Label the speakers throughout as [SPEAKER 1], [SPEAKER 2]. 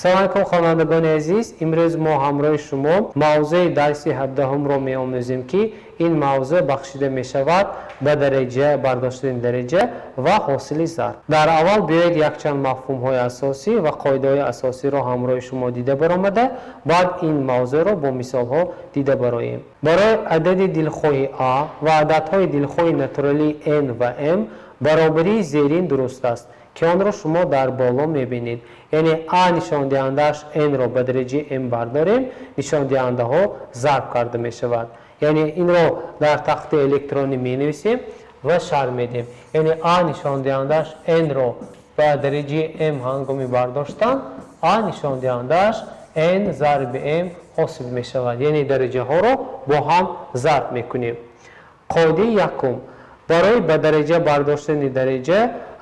[SPEAKER 1] Салом алайкум, хонандагони азиз. Имрӯз мо ҳамроҳи шумо мавзӯи дарси 17-ро меомӯзем, ки ин мавзӯъ бахшида мешавад ба дараҷа бардоштани дараҷа ва ҳосили зарб. Дар аввал биёед якчанд мафҳумҳои асосӣ ва қоидаҳои асосиро ҳамроҳи шумо дида баромада, баъд ин мавзӯъро бо мисолҳо дида бароем. Барои адади дилхоҳи А ва ададҳои дилхоҳи натуралии N ва M баробарии зерин дуруст аст, ки онро шумо дар боло мебинед. Яъне А нишондиҳандааш N-ро ба дараҷаи M бардорем, нишондиҳандаҳо зарб карда мешавад. Яъне инро дар тахти электронӣ менависем ва шарҳ медиҳем. Яъне А нишондиҳандааш N-ро ба дараҷаи M ҳангоми бардоштан, А нишондиҳандааш N зарби M ҳосил мешавад. Яъне дараҷаҳоро бо ҳам зарб мекунем. Қоидаи якум: барои ба дараҷа бардоштани дараҷа,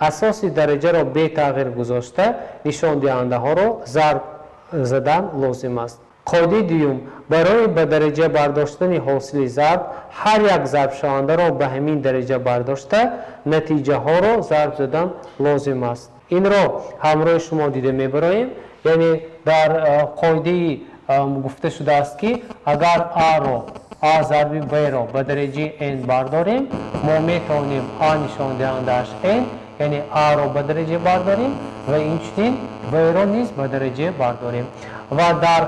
[SPEAKER 1] асоси дараҷаро бетағйир гузошта, нишондиҳандаҳоро зарб задан лозим аст. Қоидаи дуюм: барои ба дараҷа бардоштани ҳосили зарб, ҳар як зарбшавандаро ба ҳамин дараҷа бардошта, натиҷаҳоро зарб задан лозим аст. Инро ҳамроҳи шумо дида мебароем. Яъне дар қоидаи гуфта шудааст, ки агар А-ро, А зарби Б-ро ба дараҷаи N бардорем, мо метавонем А нишондиҳандааш N, яъне А-ро ба дараҷа бардорем ва инчунин Б-ро низ ба дараҷа бардорем. Ва дар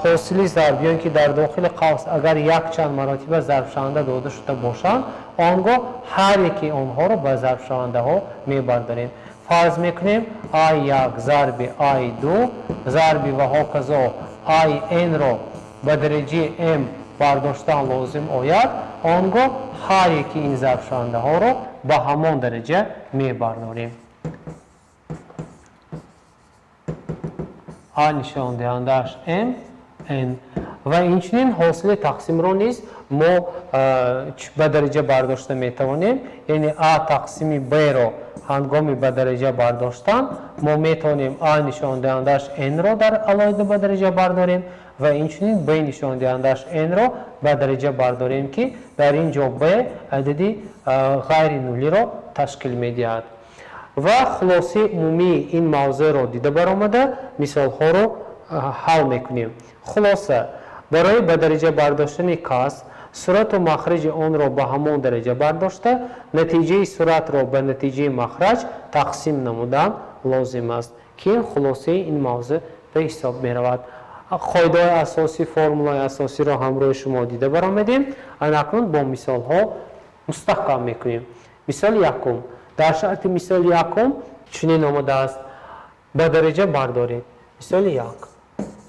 [SPEAKER 1] ҳосили зарб ё ин ки дар дохили қавс агар якчанд маротиба зарбшаванда дода шуда бошанд, он гоҳ ҳар яки онҳоро ба зарбшавандаҳо мебардорем. Фарз мекунем А1 зарби А2 зарби ва ҳоказо АН-ро ба дараҷаи М бардоштан лозим ояд, он гоҳ ҳар яки ин зарбшавандаҳоро ба ҳамон дараҷа мебардорем. А нишондиҳандааш М, Н. Ва инчунин ҳосили тақсимро низ мо ба дараҷа бардошта метавонем. Яъне А тақсими Б-ро ҳангоми ба дараҷа бардоштан мо метавонем А нишондиҳандааш Н-ро дар алоҳида ба дараҷа бардорем ва инчунин Б нишондиҳандааш Н-ро ба дараҷа бардорем, ки дар ин ҷо Б адади ғайри нулиро ташкил медиҳад. Ва хулосаи умумии ин мавзӯъро дида баромада, мисолҳоро ҳал мекунем. Хулоса: барои ба дараҷа бардоштани каср, сурату махраҷи онро ба ҳамон дараҷа бардошта, натиҷаи суратро ба натиҷаи махраҷ тақсим намудан лозим аст, ки ин хулосаи ин мавзӯъ ба ҳисоб меравад. Қоидаҳои асосӣ, формулаи асосиро ҳамроҳи шумо дида баромадем. Анакнун бо мисолҳо мустаҳкам мекунем. Мисоли якум. Дар шарти мисоли якум чунин омадааст: ба дараҷа бардоред. Мисоли як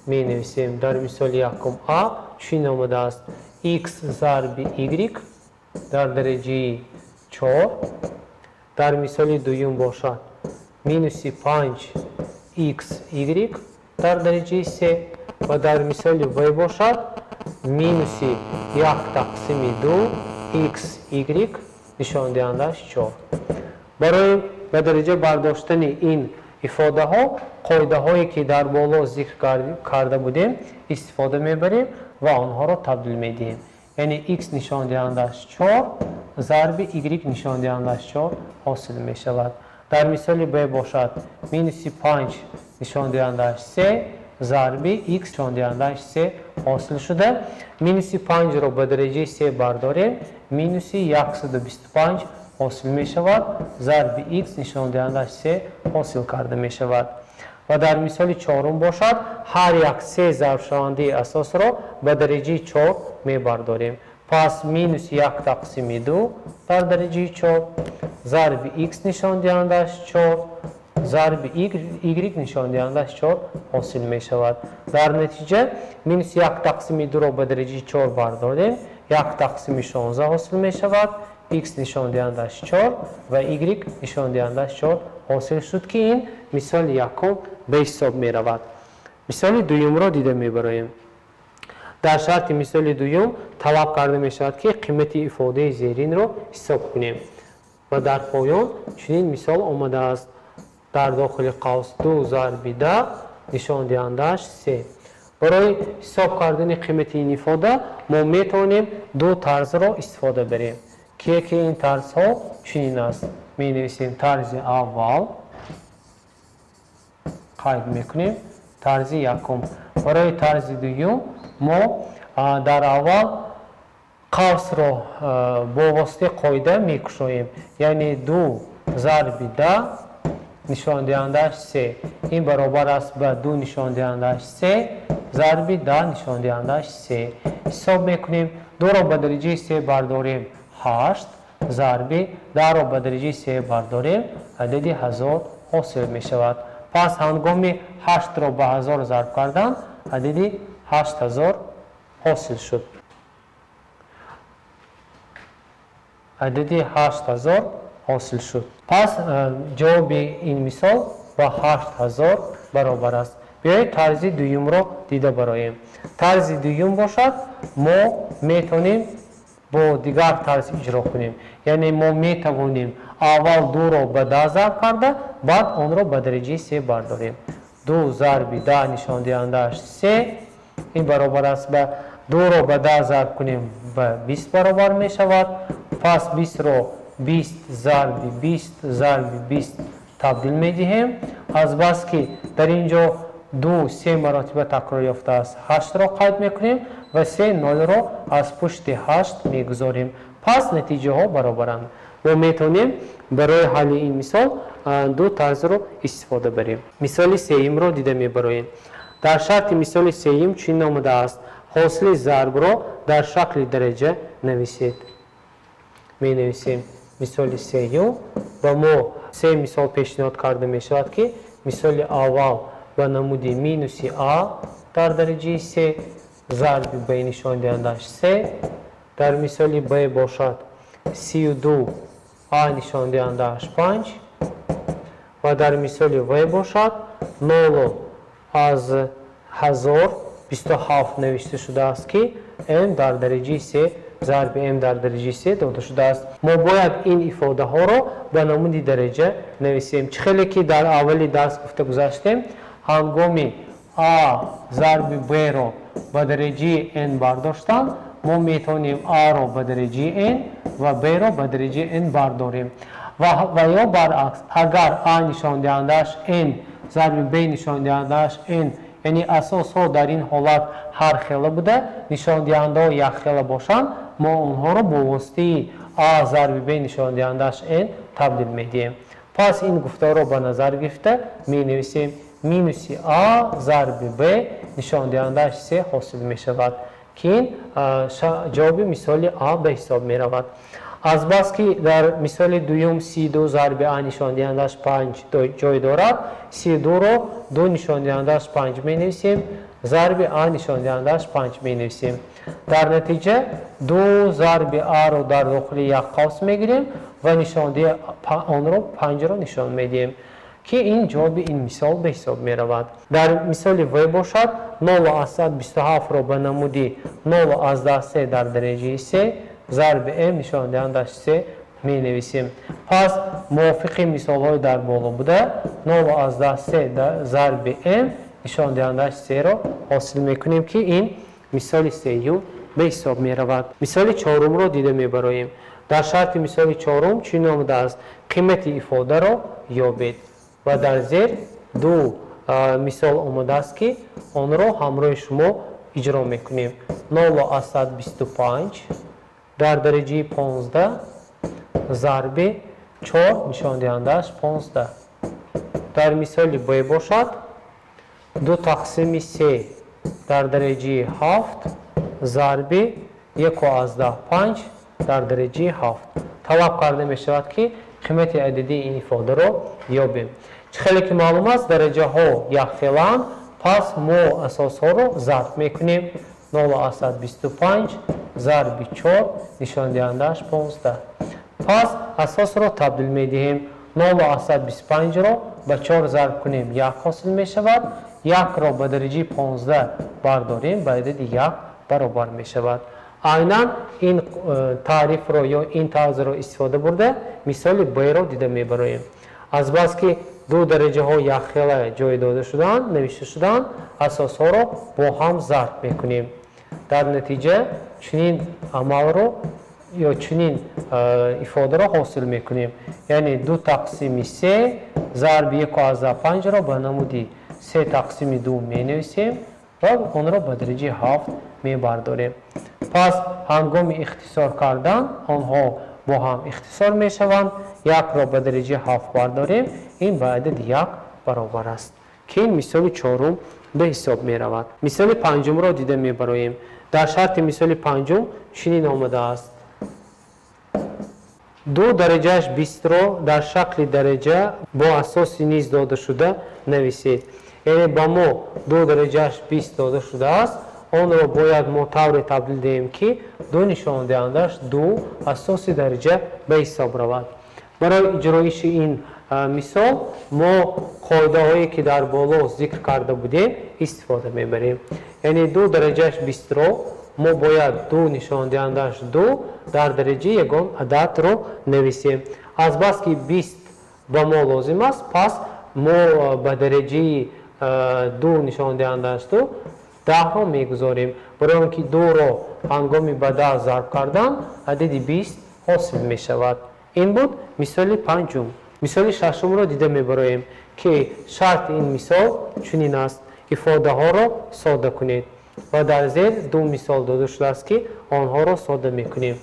[SPEAKER 1] менависем. Дар мисоли якум А чунин омадааст: x зарби y дар дараҷаи 4. Дар мисоли дуюм бошад минуси 5 x y дар дараҷаи 3 ва дар мисоли В бошад минуси 1 тақсими 2 x y нишондиҳандааш 4. Барои ба дараҷа бардоштани ин ифодаҳо қоидаҳое ки дар боло зикр карда будем истифода мебарем ва онҳоро табдил медиҳем. Яъне x нишондиҳандааш 4 зарби y нишондиҳандааш 4 ҳосил мешавад. Дар мисоли Б бошад минуси 5 нишондиҳандааш 3 зарби x нишондиҳандааш 3 ҳосил шуда, минуси 5-ро ба дараҷаи 3 бардорем, минуси 125 ҳосил мешавад, зарби x нишондиҳандааш 3 ҳосил карда мешавад. Ва дар мисоли чорум бошад ҳар як се зарбшавандаи асосро ба дараҷаи 4 мебардорем. Пас минуси 1 тақсими 2 дар дараҷаи 4 зарби x нишондиҳандааш 4 зарби y нишондиҳандааш 4 ҳосил мешавад. Дар натиҷа минуси 1 тақсими 2-ро ба дараҷаи 4 бардорем, 1 тақсими 16 ҳосил мешавад, x нишондиҳандааш 4 ва y нишондиҳандааш 4 ҳосил шуд, ки ин мисоли якум ба ҳисоб меравад. Мисоли дуюмро дида мебароем. Дар шарти мисоли дуюм талаб карда мешавад, ки қимати ифодаи зеринро ҳисоб кунем. Ва дар поён чунин мисол омадааст: дар дохили қавс 2 зарби 10 нишондиҳандааш 3. Барои ҳисоб кардани қимати ин ифода мо метавонем ду тарзро истифода барем, ки яке ин тарзҳо чунин аст. Менависем тарзи аввал, қайд мекунем. Тарзи якум. Барои тарзи дуюм мо дар аввал қавсро бо воситаи қоида мекушоем. Яъне 2 зарби 10 нишондиҳандааш 3. Ин баробар аст ба 2 нишондиҳандааш 3 зарби 10 нишондиҳандааш 3. Ҳисоб мекунем, 2-ро ба дараҷаи 3 бардорем 8 зарби 10-ро ба дараҷаи 3 бардорем, адади 1000 ҳосил мешавад. Пас ҳангоми 8-ро ба 1000 зарб кардан адади 8000 ҳосил шуд. Адади 8000 ҳосил шуд. Пас ҷавоби ин мисол ба 8000 баробар аст. Биёед тарзи дуюмро дида бароем. Тарзи дуюм бошад, мо метавонем бо дигар тарз иҷро кунем. Яъне мо метавонем аввал 2-ро ба 10 зарб карда, баъд онро ба дараҷаи 3 бардорем. 2 зарби 10 нишондиҳандааш 3, ин баробар аст ба 2-ро ба 10 зарб кунем ба 20 баробар мешавад. Пас 20-ро 20 зарби 20 зарби 20 табдил медиҳем. Азбаски дар ин ҷо 2 3 маротиба такрор ёфтааст, 8-ро қайд мекунем ва 3 0-ро аз пушти 8 мегузорем. Пас натиҷаҳо баробаранд. Мо метавонем барои ҳалли ин мисол ду тарзро истифода барем. Мисоли сеюмро дида мебароем. Дар шарти мисоли сеюм чунин омадааст: ҳосили зарбро дар шакли дараҷа нависед. Менависем мисоли сеюм. Ба мо се мисол пешниҳод карда мешавад, ки мисоли аввал ба намуди минуси а дар дараҷаи се зарби б нишондиҳандааш се, дар мисоли б бошад 32 а нишондиҳандааш 5 ва дар мисоли в бошад 0 аз 1027 навишта шудааст, ки м дар дараҷаи се зарби м дар дараҷаи се дода шудааст. Мо бояд ин ифодаҳоро ба намуди дараҷа нависем. Чӣ хеле ки дар аввали дарс гуфта гузаштем, ҳангоми а зарби б-ро ба дараҷаи n бардоштан, мо метавонем а-ро ба дараҷаи n ва б-ро ба дараҷаи n бардорем. Ва ё баръакс, агар а нишондиҳандааш n зарби б нишондиҳандааш n, яъне асосҳо дар ин ҳолат ҳар хела буда, нишондиҳандаҳо якхела бошанд, мо онҳоро бо воситаи а зарби б нишондиҳандааш n табдил медиҳем. Пас ин гуфторро ба назар гирифта менависем: минуси а зарби б нишондиҳандааш се ҳосил мешавад, ки ин ҷавоби мисоли а ба ҳисоб меравад. Азбаски дар мисоли дуюм 32 зарби а нишондиҳандааш 5 ҷой дорад, 32-ро 2 нишондиҳандааш 5 менависем, зарби а нишондиҳандааш 5 менависем. Дар натиҷа 2 зарби а-ро дар дохили як қавс мегирем ва нишондиҳи онро 5-ро нишон медиҳем, ки ин ҷавоби ин мисол ба ҳисоб меравад. Дар мисоли в бошад 0,27-ро ба намуди 0,3 дар дараҷаи 3 зарби м нишондиҳандааш 3 менависем. Пас мувофиқи мисолҳои дар боло буда 0,3 зарби м нишондиҳандааш 3-ро ҳосил мекунем, ки ин мисоли сеюм ба ҳисоб меравад. Мисоли чорумро дида мебароем. Дар шарти мисоли чорум чунин омадааст: қимати ифодаро ёбед. Ва дар зер ду мисол омадааст, ки онро ҳамроҳи шумо иҷро мекунем. 0,25 дар дараҷаи 15 зарби 4 нишондиҳандааш 15. Дар мисоли б бошад 2 тақсими 3 дар дараҷаи 7 зарби 1,5 дар дараҷаи 7. Талаб карда мешавад, ки қимати ададии ин ифодаро ёбем. Чӣ хеле ки маълум аст, дараҷаҳо якхелаанд, пас мо асосҳоро зарб мекунем. 0,25 зарби 4 нишондиҳандааш 15. Пас асосро табдил медиҳем. 0,25-ро ба 4 зарб кунем, 1 ҳосил мешавад. 1-ро ба дараҷаи 15 бардорем, ба адади 1 баробар мешавад. Айнан ин таърифро ё ин тарзро истифода бурда мисоли б-ро дида мебароем. Азбаски ду дараҷаҳо якхела ҷой дода шудаанд, навишта шудаанд, асосҳоро бо ҳам зарб мекунем. Дар натиҷа чунин амалро ё чунин ифодаро ҳосил мекунем. Яъне 2 тақсими 3 зарби 1,5-ро ба намуди се тақсими ду менависем ва онро ба дараҷаи ҳафт мебардорем. Пас ҳангоми ихтисор кардан онҳо бо ҳам ихтисор мешаванд. Якро ба дараҷаи ҳафт бардорем, ин ба адади як баробар аст, ки ин мисоли чорум ба ҳисоб меравад. Мисоли панҷумро дида мебароем. Дар шарти мисоли панҷум чунин омадааст: ду дараҷааш бистро дар шакли дараҷа бо асоси низ додашуда нависед. Яъне ба мо ду дараҷааш бист дода шудааст, онро бояд мо тавре табдил диҳем, ки ду нишондиҳандааш ду асоси дараҷа ба ҳисоб равад. Барои иҷроиши ин мисол мо қоидаҳое, ки дар боло зикр карда будем, истифода мебарем. Яъне ду дараҷааш бистро мо бояд ду нишондиҳандааш ду дар дараҷаи ягон ададро нависем. Азбаски бист ба мо лозим аст, пас мо ба дараҷаи ду нишондиҳандааш ду даҳро мегузорем. Барои он ки дуро ҳангоми ба даҳ зарб кардан адади бист ҳосил мешавад. Ин буд мисоли панҷум. Мисоли шашумро дида мебароем, ки шарти ин мисол чунин аст: ифодаҳоро сода кунед. Ва дар зер ду мисол дода шудааст, ки онҳоро сода мекунем.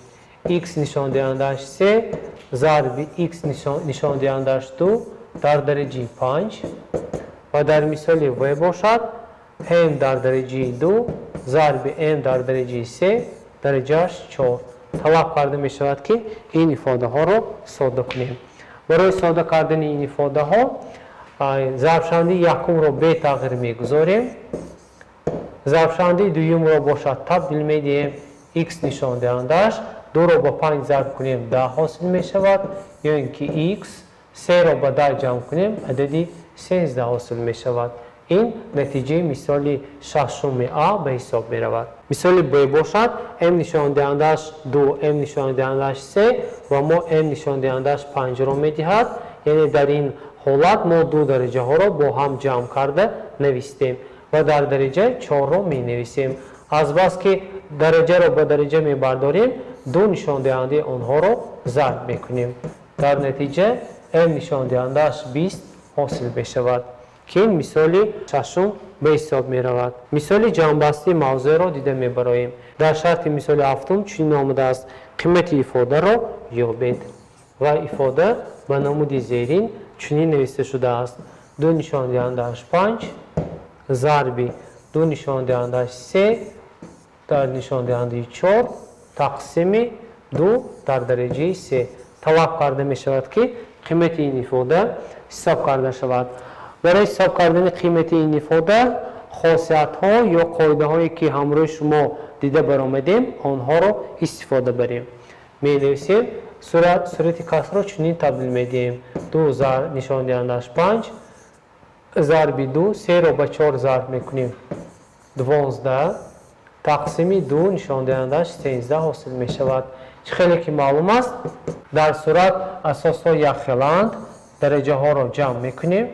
[SPEAKER 1] X нишондиҳандааш се зарби x нишондиҳандааш ду дар дараҷаи панҷ ва дар мисоли в бошад m дар дараҷаи ду зарби m дар дараҷаи се дараҷааш чор. Талаб карда мешавад, ки ин ифодаҳоро сода кунем. Барои сода кардани ин ифодаҳо зарбшавандаи якумро бетағйир мегузорем, зарбшавандаи дуюмро бошад табдил медиҳем. X нишондиҳандааш дуро ба панҷ зарб кунем даҳ ҳосил мешавад, ё ин ки x серо ба даҳ ҷамъ кунем адади сенздаҳ ҳосил мешавад. Ин натиҷаи мисоли шашуми а ба ҳисоб меравад. Мисоли б бошад m нишондиҳандааш ду, m нишондиҳандааш се ва мо m нишондиҳандааш панҷро медиҳад. Яъне дар ин ҳолат мо ду дараҷаҳоро бо ҳам ҷамъ карда навистем ва дар дараҷа чорро менависем. Азбаски дараҷаро ба дараҷа мебардорем, ду нишондиҳандаи онҳоро зарб мекунем. Дар натиҷа m нишондиҳандааш бист ҳосил мешавад, ки ин мисоли шашум ба ҳисоб меравад. Мисоли ҷамъбастии мавзеъро дида мебароем. Дар шарти мисоли ҳафтум чунин омадааст: қимати ифодаро ёбед. Ва ифода ба намуди зерин чунин нависта шудааст: ду нишондиҳандааш панҷ зарби ду нишондиҳандааш се дар нишондиҳандаи чор тақсими ду дар дараҷаи се. Талаб карда мешавад, ки қимати ин ифода ҳисоб карда шавад. Барои ҳисоб кардани қимати ин ифода хосиятҳо ё қоидаҳое, ки ҳамроҳи шумо дида баромадем, онҳоро истифода барем. Менависем сурати касрро чунин табдил медиҳем: ду нишондиҳандааш панҷ зарби ду, серо ба чор зарб мекунем дувоздаҳ тақсими ду нишондиҳандааш сенздаҳ ҳосил мешавад. Чӣ хеле ки маълум аст, дар сурат асосҳо якхеланд, дараҷаҳоро ҷамъ мекунем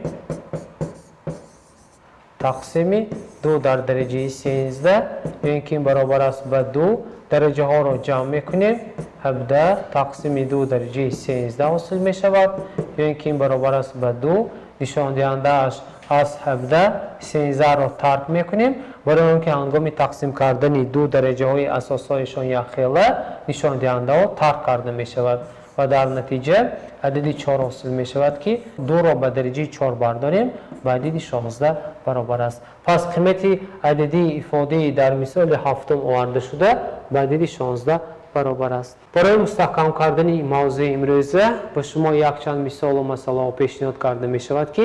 [SPEAKER 1] тақсими ду дар дараҷаи сенздаҳ, ё ин ки ин баробар аст ба ду, дараҷаҳоро ҷамъ мекунем ҳабдаҳ тақсими ду дараҷаи сенздаҳ ҳосил мешавад, ё ин ки ин баробар аст ба ду нишондиҳандааш аз ҳабдаҳ сенздаҳро тарк мекунем. Барои он ки ҳангоми тақсим кардани ду дараҷаҳои асосҳояшон якхела нишондиҳандаҳо тарк карда мешавад ва дар натиҷа адади чор ҳосил мешавад, ки дуро ба дараҷаи чор бардорем ба адади шонздаҳ баробар аст. Пас қимати ададии ифодаи дар мисоли ҳафтум оварда шуда ба адади шонздаҳ баробар аст. Барои мустаҳкам кардани мавзӯи имрӯза ба шумо якчанд мисолу масъалаҳо пешниҳод карда мешавад, ки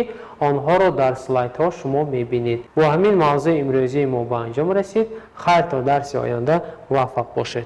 [SPEAKER 1] онҳоро дар слайдҳо шумо мебинед. Бо ҳамин мавзӯи имрӯзии мо ба анҷом расид. Хайр, то дарси оянда муваффақ бошед.